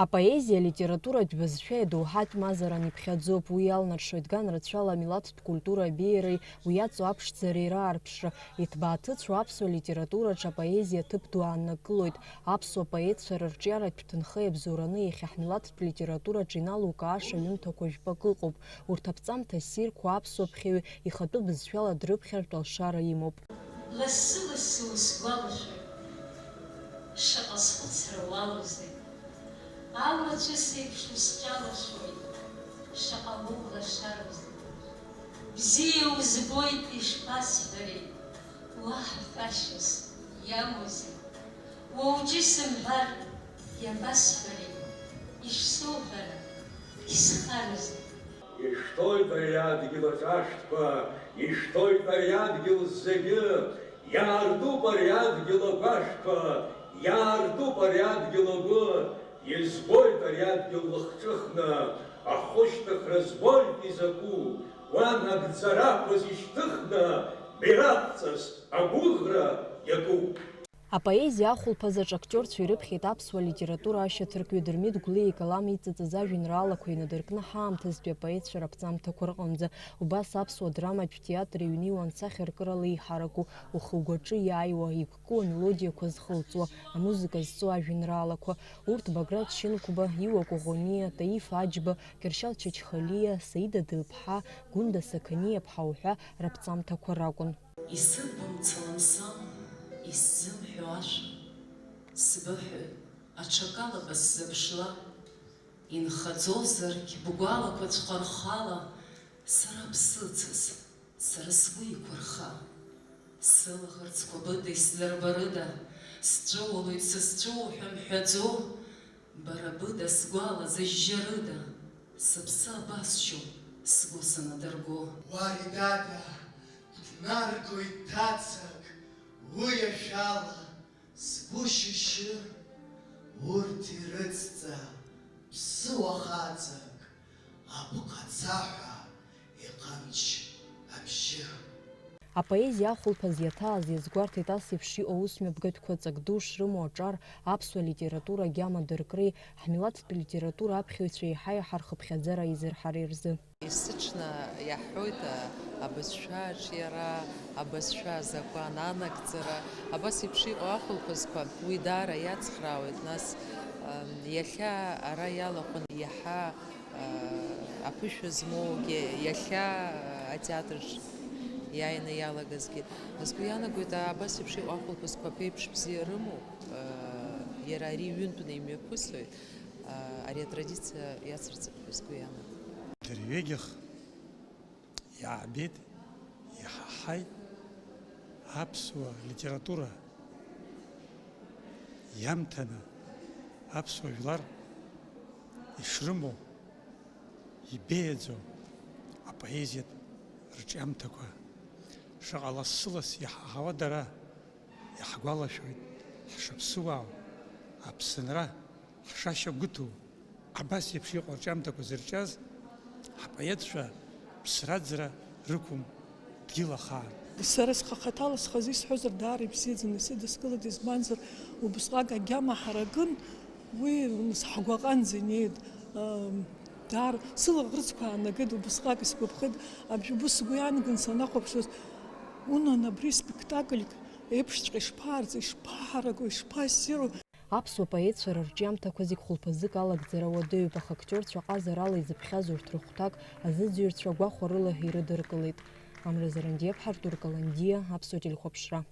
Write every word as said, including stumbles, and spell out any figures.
Апоезиа алитературатә бызшәа идоуҳатә мазаран иԥхьаӡоуп. Уи иалнаршоит ган рацәала амилаҭтә культура абеиареи уи иаҵоу аԥшӡареи раарԥшра, иҭбааҭыцәу аԥсуа литератураҿы апоезиа ҭыԥ ду ааннакылоит. Аԥсуа поетцәа рырҿиаратә ҭынха иабзоураны иахьа ҳмилаҭтә литератураҿы иналукааша ҩымҭақәа жәпак ыҟоуп. Урҭ аԥҵамҭа ссирқәа аԥсуа ԥхьаҩ ихатәы бызшәала дрыԥхьартә алшара имоуп. Лассы-лассы усгәалашәоит, шаҟа схәыцра уалоузеи, амацәыс еиԥш усҿалашәоит, шаҟа моу лашароузеи. Бзиа узбоит, ишԥасҳәари, уаҳа ҳәашьас иамоузеи? Уоуџьысымҳәар, иабасҳәари, ишсоуҳәара, исхарузеи? Ишьҭоит ари адгьыл аҿашәҭқәа, ишьҭоит ари адгьыл зегьы, иаартуп ари адгьыл агәашәқәа, иаартуп ари адгьыл агәы, избоит ари адгьыл лыхҿыхны, ахәышьҭыхра збоит изакәу, уа нагӡарақәа зышьҭыхны, мираҭҵас агәыӷра иаку. Апоезиа ахәылԥазаҿ актиорцәа ирыԥхьеит аԥсуа литература ашьаҭаркҩы Дырмит Гәлиа икалам иҵыҵыз ажәеинраалақәа инадыркны ҳаамҭазтәи апоетцәа раԥҵамҭақәа рҟынӡа. Убас аԥсуа драматә театр иҩны иуан сахьаркырала еиҳараку, ухы-угәаҿы иааиуа, игәку амелодиақәа зхылҵуа, амузыка зҵоу ажәеинраалақәа. Урҭ Баграт Шьынқәба, Иуа Коӷониа, Таиф Аџьба, Кьыршьал Чачхалиа, Саида Дылԥҳа, Гәында Сақаниаԥҳа уҳәа раԥҵамҭақәа ракәын. Исыбымцалан сан, исзымҳәо ашәа, сбыҳәоит, аҽакала басзыԥшла, инхаӡозаргь бгәалақәаҵәҟьа рхала, сара бсыцыз, сара сгәы иқәырха. Сылаӷырӡқәа быда исзырбарыда, сҵәыуалоит сызҵәыуо ҳәа мҳәаӡо, бара быда сгәала зыжьжьарыда, сыԥсы абасшьо, сгәы санадырго. Уари дада, днаргоит ҭацак, уи ашәала, сгәы шьышьы, урҭ ирыцҵа, ԥсыуа хаҵак, абӷацаҳәа иҟамч абжьы. Апоезиа ахәылԥаз иаҭааз иазгәарҭеит ас еиԥш иҟоу усмҩаԥгатәқәа ҵак ду шрымоу аҿар, аԥсуа литература агьама дыркреи, ҳмилаҭтә литература аԥхьаҩцәа еиҳа-еиҳа рхыԥхьаӡара изырҳареи рзы. Есыҽны иаҳҳәоит, а, абызшәа аҿиара, абызшәа азакәан анагӡара, абас еиԥш иҟоу ахәылԥазқәа уи даара иацхраауеит, нас, ам, иахьа ара иалахәын иаҳа аԥышәа змоугьы, иахьа атеатрҿ иааины иалагазгьы. Сгәы иаанагоит, абас еиԥш иҟоу ахәылԥазқәа аԥеиԥш бзиа рымоуп, иара ари ҩынтәны имҩаԥысуеит, ари атрадициа иацырҵап ҳәа сгәы иаанагоит. Дырҩегьых иаабеит, иҳаҳаит аԥсуа литература иамҭаны аԥсуа жәлар ишрымоу, ибеиаӡоу апоезиатә рҿиамҭақәа шаҟа лассы-ласс иаҳаҳауа дара иаҳгәалашәоит ҳшыԥсуаау, Аԥсынра ҳшашьагәыҭоу, абас еиԥш иҟоу арҿиамҭақәа зырҿиаз ҳпоетцәа ԥсра-ӡра рықәым дгьыл ахаан. Сара схы ахаҭала схазы исҳәозар, даара ибзиаӡаны сыдыскылеит, избанзар, убысҟак агьама ҳаракын, уи ҳгәаҟанӡа инеит, даара сылаӷырӡқәа аанагеит, убысҟак исгәаԥхеит, абжьы убыс сгәы иаанагон санахәаԥшуаз, унан, абри спектакльк еиԥшҵәҟьа ишԥаарҵеи, ишԥаҳараку, ишԥассиру? Аԥсуа поетцәа рырҿиамҭақәа зегь хәылԥазык алагӡара уадаҩуп, аха актиорцәа ҟазарала изыԥхьаз урҭ рыхәҭак азыӡырҩцәа гәахәарыла ирыдыркылеит. Амра Зарандиа, Артур Каландиа, Аԥсуа телехәаԥшра.